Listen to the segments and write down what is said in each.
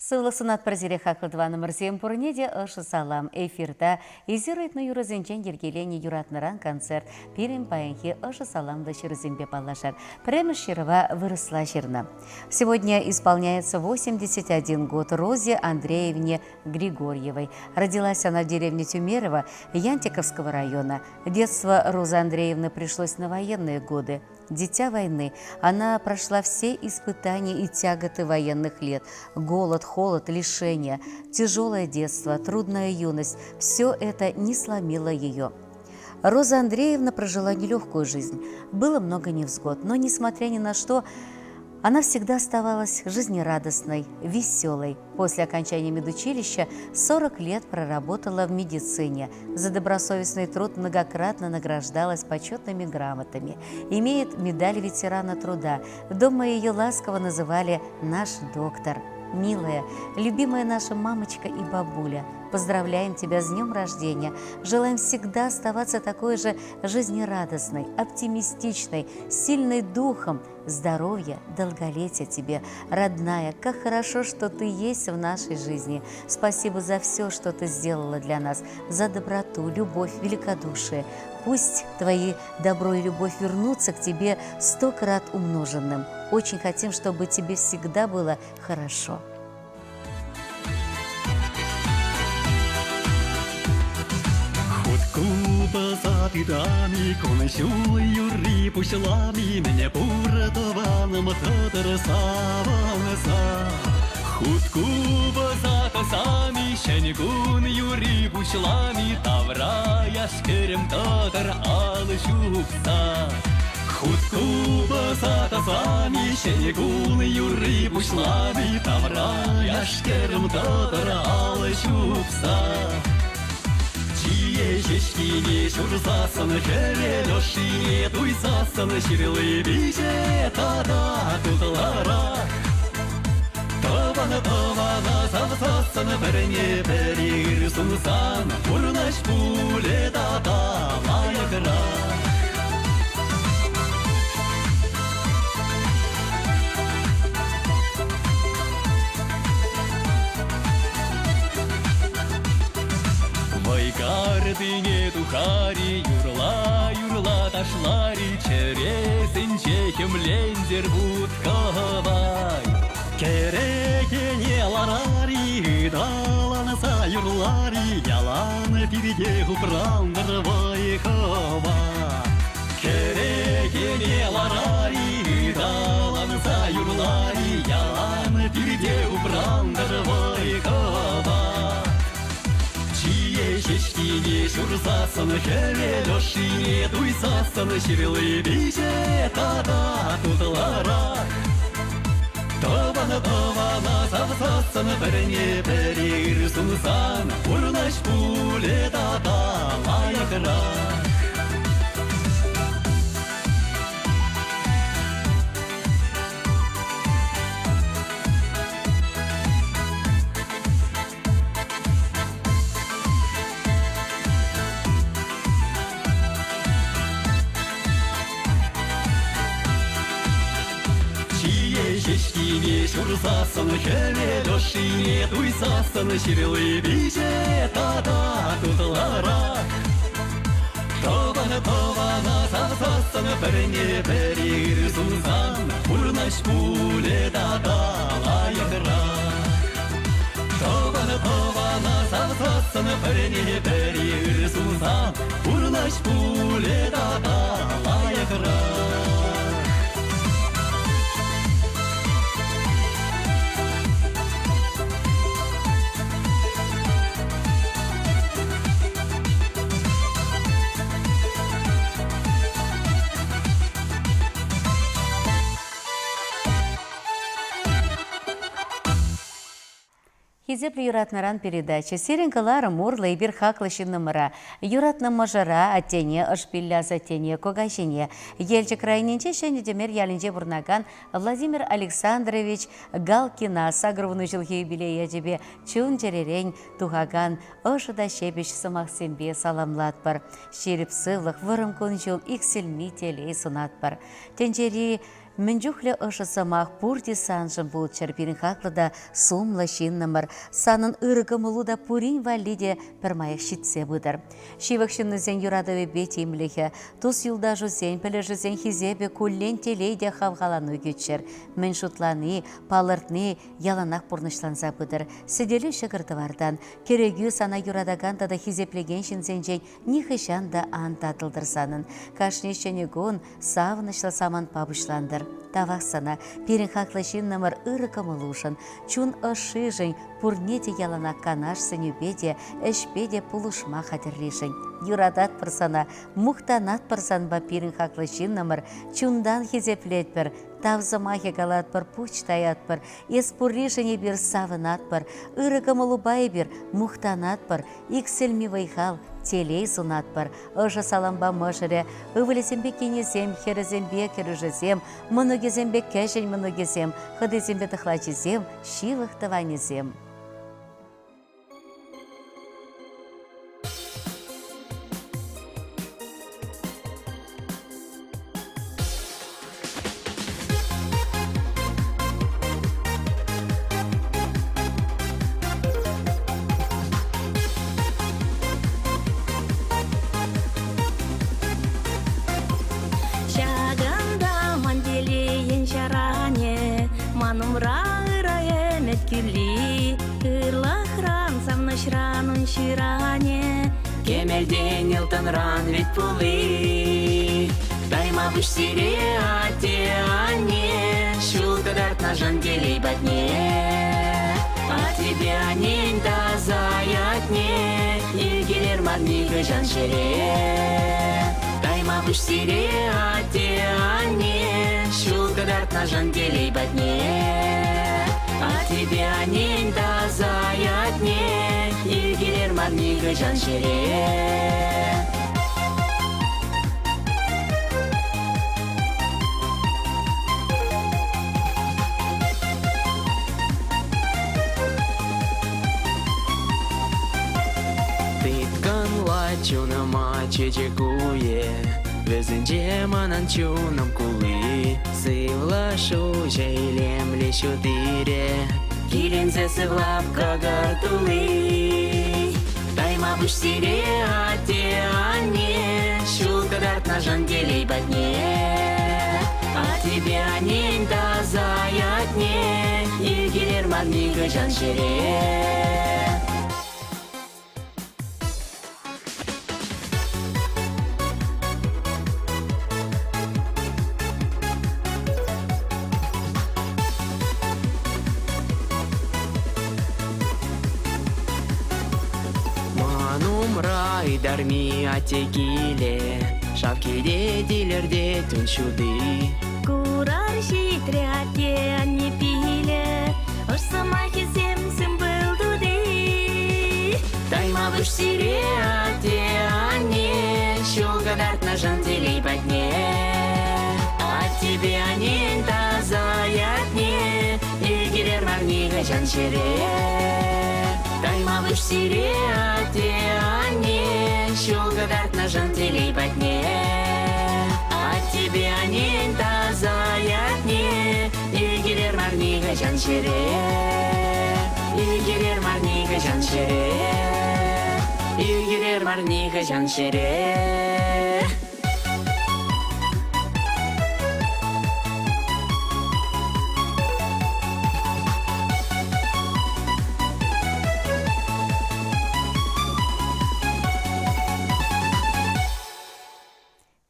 Сывлӑх сунатпӑр сире хаклӑ тӑванӑмӑрсем пурне те ӑшӑ салам. Эфирта эсир ыйтнӑ юрӑсенчен йӗркеленӗ юратнӑран концерт пирӗн паянхи ӑшӑ саламлӑ ҫырусемпе паллашар. Пӗрремӗш ҫырӑва вырӑсла ҫырнӑ. Сегодня исполняется 81 год Розе Андреевне Григорьевой. Родилась она в деревне Тюмерово Янтиковского района. Детство Розы Андреевны пришлось на военные годы. Дитя войны, она прошла все испытания и тяготы военных лет. Голод, холод, лишения, тяжелое детство, трудная юность – все это не сломило ее. Роза Андреевна прожила нелегкую жизнь. Было много невзгод, но, несмотря ни на что, она всегда оставалась жизнерадостной, веселой. После окончания медучилища 40 лет проработала в медицине. За добросовестный труд многократно награждалась почетными грамотами. Имеет медаль ветерана труда. Дома ее ласково называли «наш доктор». Милая, любимая наша мамочка и бабуля, поздравляем тебя с днем рождения. Желаем всегда оставаться такой же жизнерадостной, оптимистичной, сильной духом, здоровья, долголетия тебе, родная. Как хорошо, что ты есть в нашей жизни. Спасибо за все, что ты сделала для нас, за доброту, любовь, великодушие. Пусть твои добро и любовь вернутся к тебе стократ умноженным. Очень хотим, чтобы тебе всегда было хорошо. Хут купӑса тытами, кун-ҫул юрри пуҫлами, мӗне пур тӑванӑм тӑтӑр савӑнса. Хут купӑса тӑсами, ҫӗн кун юрри пуҫлами, тавра яш-кӗрӗм тӑтӑр алӑ ҫупса. Хут купӑса тӑсами, ҫӗнӗ кун юрри пуҫлами, тавра яш-кӗрӗм тӑтӑр алӑ ҫупса. Чие ҫеҫкине ҫурсассӑн, хӗвел ӑшшине туйсассӑн, ҫырли пиҫе тата тутларах. Тӑван тӑвана савсассӑн, пӗрне пӗри ыр сунсан, пурнӑҫ пулӗ тата лайӑхрах. Вӑйкартине тухари, юрла-юрла ташлари, чӗресенче хӗмлентӗр вут-кӑвай. Кӗрекене ларари, ыталанса юрлари, ялан пирте упрантӑр вӑй-хӑват. Кӗрекене ларари, ыталанса юрлари, ялан пирте упрантӑр вӑй-хӑват. Чие ҫеҫкине ҫурсассӑн, хӗвел ӑшшине туйсассӑн ҫырли пиҫе тата тутларах. Тӑван тӑвана савсассӑн, пӗрне пӗри ыр сунсан, пурнӑҫ пулӗ тата лайӑхрах. Чие ҫеҫкине ҫурсассӑн, хӗвел ӑшшине туйсассӑн ҫырли пиҫе тата тутларах. Тӑван тӑвана савсассӑн, пӗрне пӗри ыр сунсан, пурнӑҫ пулӗ тата лайӑхрах. Тӑван тӑвана савсассӑн, пӗрне пӗри ыр сунсан, пурнӑҫ пулӗ тата лайӑхрах. Хисеплӗ юратнӑран передача сирӗн кӑларӑм урлӑ эпир хаклӑ ҫыннӑмӑра, юратнӑ мӑшӑра, аттене, ӑшпиллӗ асаттене, кукаҫине, Елчӗк районӗнчи Ҫӗнӗ Тӗмер ялӗнче пурӑнакан Владимир Александрович Галкина сакӑрвунӑ ҫулхи юбилей ячӗпе чун-чӗререн тухакан ӑшӑ та ҫепӗҫ сӑмахсемпе саламлатпӑр. Ҫирӗп сывлӑх, вӑрӑм кун-ҫул, иксӗлми телей сунатпӑр. Тӗнчери. Мӗн чухлӗ ӑшӑ сӑмах пурте саншӑн пулччӑр пирӗн хаклӑ та сумлӑ ҫыннӑмӑр. Санӑн ырӑ кӑмӑлу та пурин валли те пӗрмаях ҫитсе пытӑр. Ҫывӑх ҫыннисен юратӑвӗпе тимлӗхӗ, тус-юлташусен, пӗлӗшӗсен хисепӗ куллен телей те хавхалану кӳччӗр. Мӗн шутлани, палӑртни яланах пурнӑҫланса пытӑр. Сӗтелӳ ҫӑкӑр-тӑвартан, кӗрекӳ сана юратакан тата хисеплекен ҫынсенчен нихӑҫан та ан татӑлтӑр санӑн. Кашни ҫӗнӗ кун савӑнӑҫлӑ самантпа пуҫлантӑр. Тавах сана, пирӗн хаклӑ ҫыннӑмӑр ырӑ кӑмӑлушӑн, чун ӑшшишӗн, пурне те яланах канаш-сӗнӳпе те, ӗҫпе те пулӑшма хатӗрришӗн. Юрататпӑр сана, мухтанатпӑр санпа пирӗн хаклӑ ҫыннӑмӑр, чунтан хисеплетпӗр, тав сӑмахӗ калатпӑр, пуҫ таятпӑр. Эс пурришӗн эпир савӑнатпӑр, ырӑ кӑмӑлупа эпир мухтанатпӑр, иксӗлми вӑй-хал, телей сунатпӑр. Ӑшӑ салампа мӑшӑрӗ, ывӑлӗсемпе кинӗсем, хӗрӗсемпе кӗрӳшӗсем, мӑнукӗсемпе кӗҫӗн мӑнукӗсем, хӑтисемпе тӑхлачисем, ҫывӑх тӑванӗсем. Ҫакӑнта ман телейӗн ҫаранӗ, ман умра ырӑ ӗмӗт кӳлли, ырлӑхран, савнӑҫран ун ҫыранӗ. Кӗмӗлтен ылтӑнран вӗт пулли. Тайма пуҫ сире, атте, анне, ҫул кӑтартнӑшӑн телей патне. Аттепе аннен таса ятне илкелер мар нихӑҫан ҫӗре. Тайма пуҫ сире, атте, анне, ҫул кӑтартнӑшӑн телей патне. Аттепе аннен таса ятне илкелер мар нихӑҫан ҫӗре. Тыткӑнлать чунӑма чечек уйӗ, Вӗсенче манӑн чунӑм кулли. Сывлӑш уҫӑ илемлӗ ҫутире, Киленсе сывлап кӑкӑр тулли. Тайма пуҫ сире, атте, анне, Ҫул кӑтартнӑшӑн телей патне. Аттепе аннен таса ятне Илкелер мар нихӑҫан ҫӗре. Ман умра ытарми атте киле, Шав килет илӗртет ун ҫути. Курар ҫитрӗ атте анне пилӗ, Ӑш сӑмахӗсем сымпыл тути. Тайма пуҫ сире, атте, анне, Ҫул кӑтартнӑшӑн телей патне. Аттепе аннен таса ятне Ӳкерер мар нихӑҫан ҫӗре. Тайма пуҫ сире, атте, анне, Ҫул кӑтартнӑшӑн телей патне. Аттепе аннен таса ятне Ӳкерер мар нихӑҫан ҫӗре. Ӳкерер мар нихӑҫан ҫӗре. Ӳкерер мар нихӑҫан ҫӗре.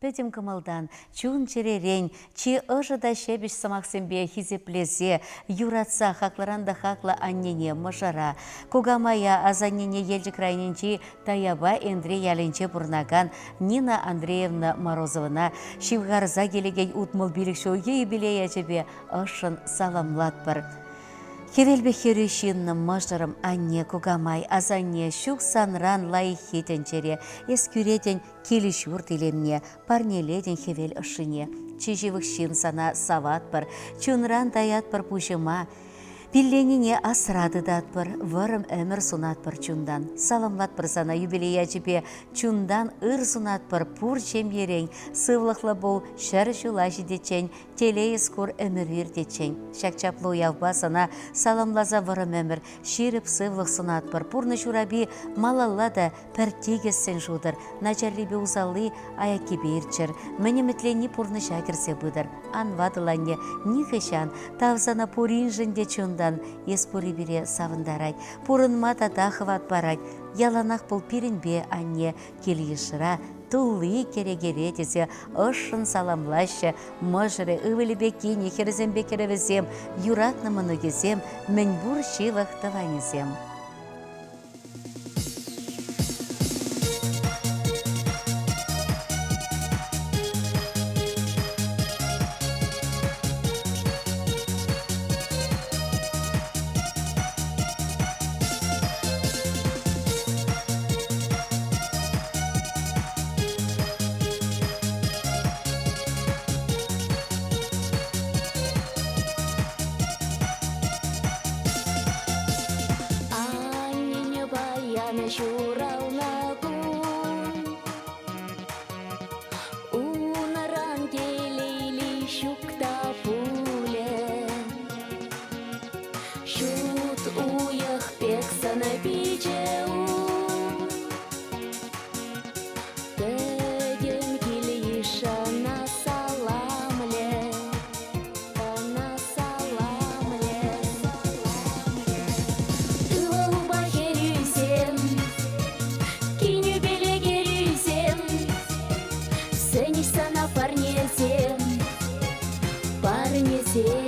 Пӗтӗм кӑмӑлтан, чун-чӗререн чи ӑшӑ та ҫепӗҫ сӑмахсемпе хисеплесе, юратса хаклӑран та хаклӑ аннене, мӑшӑра, кукамая, асаннене Елчӗк районӗнчи Таяпа Энтри ялӗнче пурӑнакан Нина Андреевна Морозовӑна ҫывхарса килекен 65 ҫулхи юбилей ячӗпе ӑшшӑн саламлатпӑр. Хӗвелпе хӗрӳ ҫыннӑм, мӑшӑрӑм, анне, кукамай, асанне, ҫук санран лайӑххи тӗнчере. Эс кӳретӗн кил-ҫурт илемне, парнелетӗн хӗвел ӑшшине. Чи ҫывӑх ҫын сана саватпӑр, чунран таятпӑр пуҫӑма. Пилленине асра тытатпӑр, вӑрӑм ӗмӗр сунатпӑр чунтан. Саламлатпӑр сана юбилей ячӗпе, чунтан ыр сунатпӑр пур ҫемьерен. Сывлӑхлӑ пул, ҫӗр ҫула ҫитиччен, телей эс кур ӗмӗр иртиччен. Ҫак чаплӑ уявпа сана саламласа вӑрӑм ӗмӗр, ҫирӗп сывлӑх сунатпӑр. Пурнӑҫ урапи малалла та пӗр тикӗссӗн шутӑр, начаррипе усалли аяккипе иртчӗр, мӗн ӗмӗтленни пурнӑҫа кӗрсе пытӑр. Ан ватӑл, анне, нихӑҫан, тав сана пуриншӗн те чунтан, эс пурри пире савӑнтарать, пурӑнма тата хӑват парать. Яланах пул пирӗнпе, анне, кил-йышра, тулли кӗрекере тесе ӑшшӑн саламлаҫҫӗ мӑшӑрӗ, ывӑлӗпе кинӗ, хӗрӗсемпе кӗрӗвӗсем, юратнӑ мӑнукӗсем, мӗнпур ҫывӑх тӑванӗсем. Аннене паян ҫуралнӑ кун. Унран телейли ҫук та пулӗ. Ҫут уйӑх пек сӑнӑ пичӗ ун. Пӗтӗм кил-йышӑна саламлӗ, ӑна саламлӗ. Ывӑлупа хӗрӳсем, кинӳпеле кӗрӳсем, сӗнӗҫ сана парнесем, парнесем.